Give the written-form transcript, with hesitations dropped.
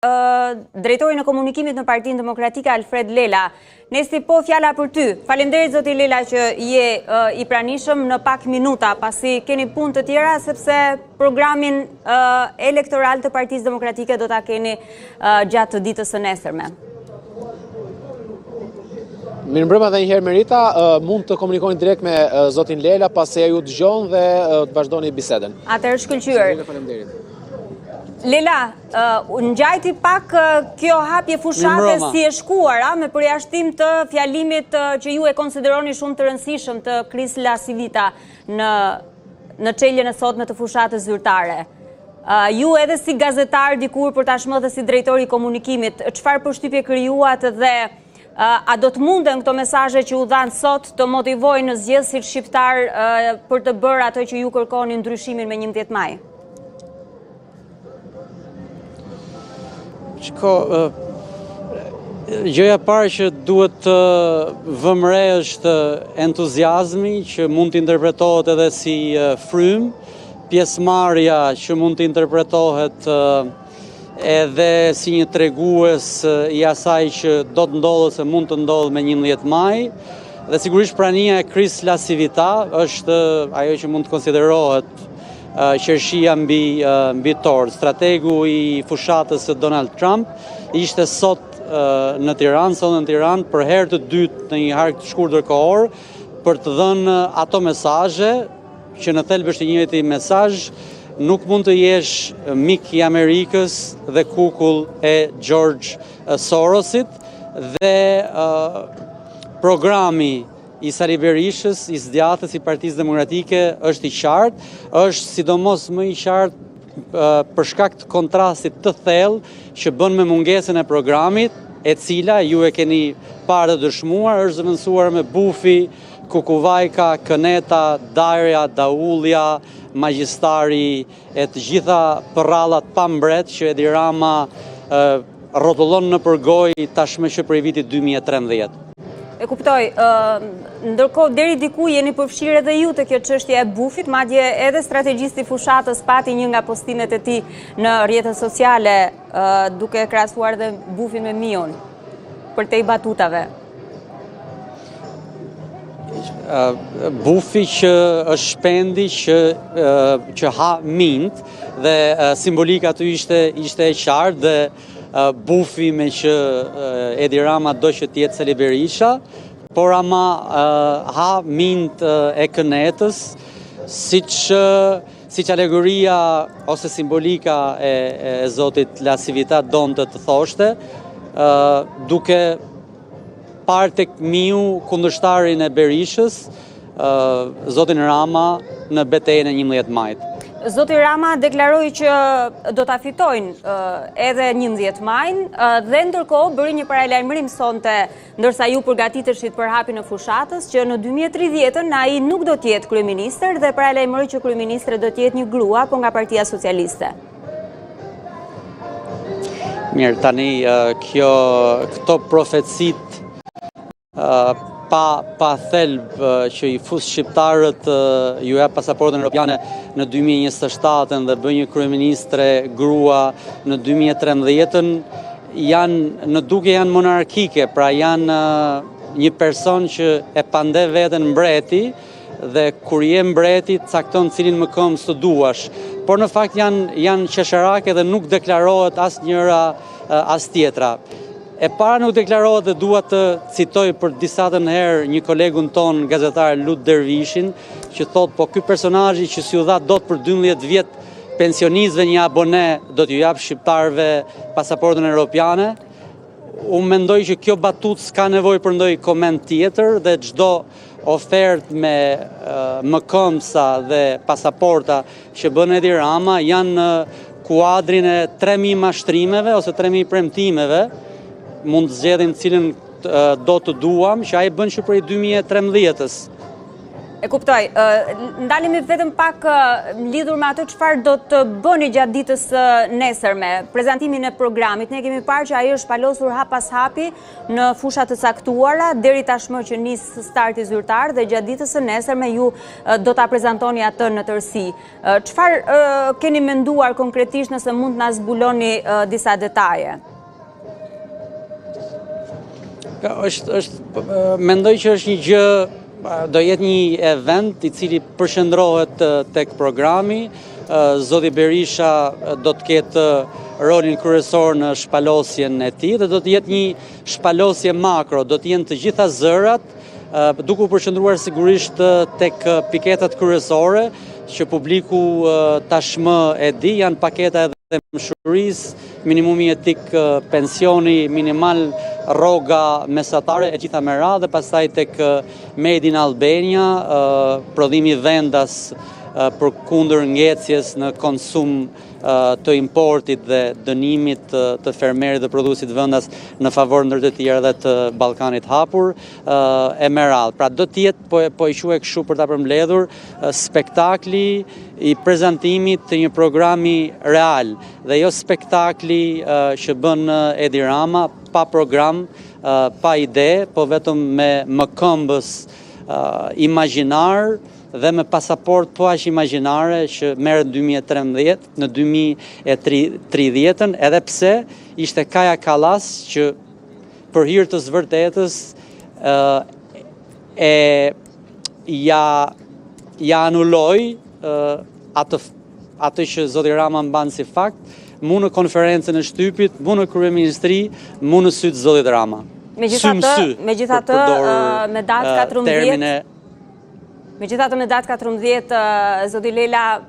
Drejtorin e komunikimit në Partinë Demokratike Alfred Lela. Nesti po fjala për ty. Faleminderit zoti Lela që je i pranishëm në pak minuta, pasi keni punë të tjera sepse programin elektoral të Partisë Demokratike do ta keni gjatë ditës së nesërme. Mirëmbrëma dhe një herë Merita, mund të komunikoni direkt me zotin Lela, pasi ai ju dëgjon dhe të vazhdoni bisedën. Atëherë shkëlqyer. Faleminderit. Lela, ngjajti pak kjo hapje fushate si e shkuara, me përjashtim të fjalimit që ju e konsideroni shumë të rëndësishëm të Chris LaCivita në, në çeljen e sotme të fushatës zyrtare. Ju edhe si gazetar dikur, por tashmë dhe si drejtor i komunikimit, çfarë përshtypje krijuat dhe a do të munden këto mesazhe që u dhanë sot të motivojnë zgjedhësit shqiptarë për të bërë atë që ju kërkoni ndryshimin me 11 maj? Shiko, gjëja e parë që duhet të vëmë re është entuziazmi që mund të interpretohet edhe si frymë, pjesëmarrja që mund të interpretohet edhe si një tregues i asaj që do të ndodhë ose mund të ndodhë me 11 maj, dhe sigurisht prania e Chris LaCivita është ajo që mund të konsiderohet qershia mbi mbi tortë. Strategu i fushatës së Donald Trump ishte sot në Tiranë, sot në Tiranë për herë të dytë në një hark të shkurtër kohor për të dhënë ato mesazhe që në thelb është i njëjti mesazh, nuk mund të jesh mik i Amerikës dhe kukull e George Sorosit dhe programi i Sali Berishës, i së djathtës, i Partisë Demokratike është i qartë, është sidomos më i qartë për shkak të kontrastit të thellë që bën me mungesën e programit, e cila ju e keni parë dhe dëshmuar, është zëvendësuar me bufi, kukuvajka, këneta, dajrja, daullja, magjistari e të gjitha përrallat pa mbret që Edi Rama rrotullon nëpër gojë tashmë që prej vitit 2013. E kuptoj, ndërkohë deri diku jeni përfshirë edhe ju te kjo çështje e bufit, madje edhe strategjisti i fushatës pati një nga postimet e tij në rrjetet sociale, duke krahasuar dhe bufin me miun, përtej batutave. Bufi që është shpendi që, që ha minjtë dhe simbolika aty ishte, ishte e qartë dhe bufi meqë Edi Rama do që të jetë Sali Berisha, por ama ha minjtë e kënetës, siç siç alegoria ose simbolika e, e zotit LaCivita donte të thoshte, duke parë tek miu kundërshtarin e Berishës, zotin Rama në betejën e 11 majit. Zoti Rama deklaroi që do ta fitojnë edhe 11 majin dhe ndërkohë bëri një paralajmërim sonte ndërsa ju përgatiteshit për hapjen e fushatës që në 2030-ën ai nuk do të jetë kryeministër dhe paralajmëroi që kryeministre do të jetë një grua po nga Partia Socialiste. Mirë, tani kjo këto profecitë pa pa thelb që i fus shqiptarët ju jap pasaportën europiane në 2027-ën dhe bëj një kryeministre grua në 2013-ën janë në dukje janë monarkike, pra janë një person që e pandeh veten mbreti dhe kur je mbreti cakton cilin mëkëmbës të duash. Por në fakt janë janë qesharake dhe nuk deklarohet as njëra as tjetra. E para nuk deklarohet dhe dua të citoj për disatën herë një kolegun tonë gazetar Lut Dervishin, që thotë po ky personazhi që s'ju dha dot për 12 vjet pensionistëve një abone do t'ju japë shqiptarëve pasaportën europiane. Unë mendoj që kjo batutë s'ka nevojë për ndonjë koment tjetër dhe çdo ofertë me mëkëmbësa dhe pasaporta që bën Edi Rama janë në kuadrin e 3000 mashtrimeve ose 3000 premtimeve, mund të zgjedhim cilën do të duam, që ai bën që prej 2013-ës. E kuptoj. Ndalemi vetëm pak lidhur me atë çfarë do të bëni gjatë ditës së nesërme, prezantimin e programit. Ne kemi parë që ai është shpalosur hap pas hapi në fusha të caktuara, deri tashmë që nis starti zyrtar dhe gjatë ditës së nesërme ju do ta prezantoni atë në tërësi. Çfarë keni menduar konkretisht nëse mund të na zbuloni disa detaje? Është, është, mendoj që është një gjë, do jetë një event i cili përqendrohet tek programi, Zoti Berisha do të ketë rolin kryesor në shpalosjen e tij dhe do të jetë një shpalosje makro, do të jenë të gjitha zërat, duke u përqendruar sigurisht tek piketat kryesore që publiku tashmë e di, janë paketa e dhembshurisë, minimumi jetik, pensioni minimal, rroga mesatare e gjitha me radhë dhe pastaj tek Made in Albania, prodhimi vendas përkundër ngecjes në konsum të importit dhe dënimit të fermerit dhe prodhuesit vendas në favor ndër të tjera dhe të Ballkanit hapur e me radhë. Pra do të jetë po po e quaj kështu për ta përmbledhur spektakli i prezantimit të një programi real dhe jo spektakli që bën Edi Rama pa program, pa ide, po vetëm me mëkëmbës imagjinar dhe me pasaportë po aq imagjinare që merret në 2013, në 2030-ën, edhe pse ishte Kaja Kallas që për hir të së vërtetës e ja ja anuloi atë atë që zoti Rama mban si fakt, mu në konferencën e shtypit, mu në kryeministri, mu në sy të zotit Rama. Megjithatë, megjithatë, me datë 14 Megjithatë me datë 14 zoti Lela.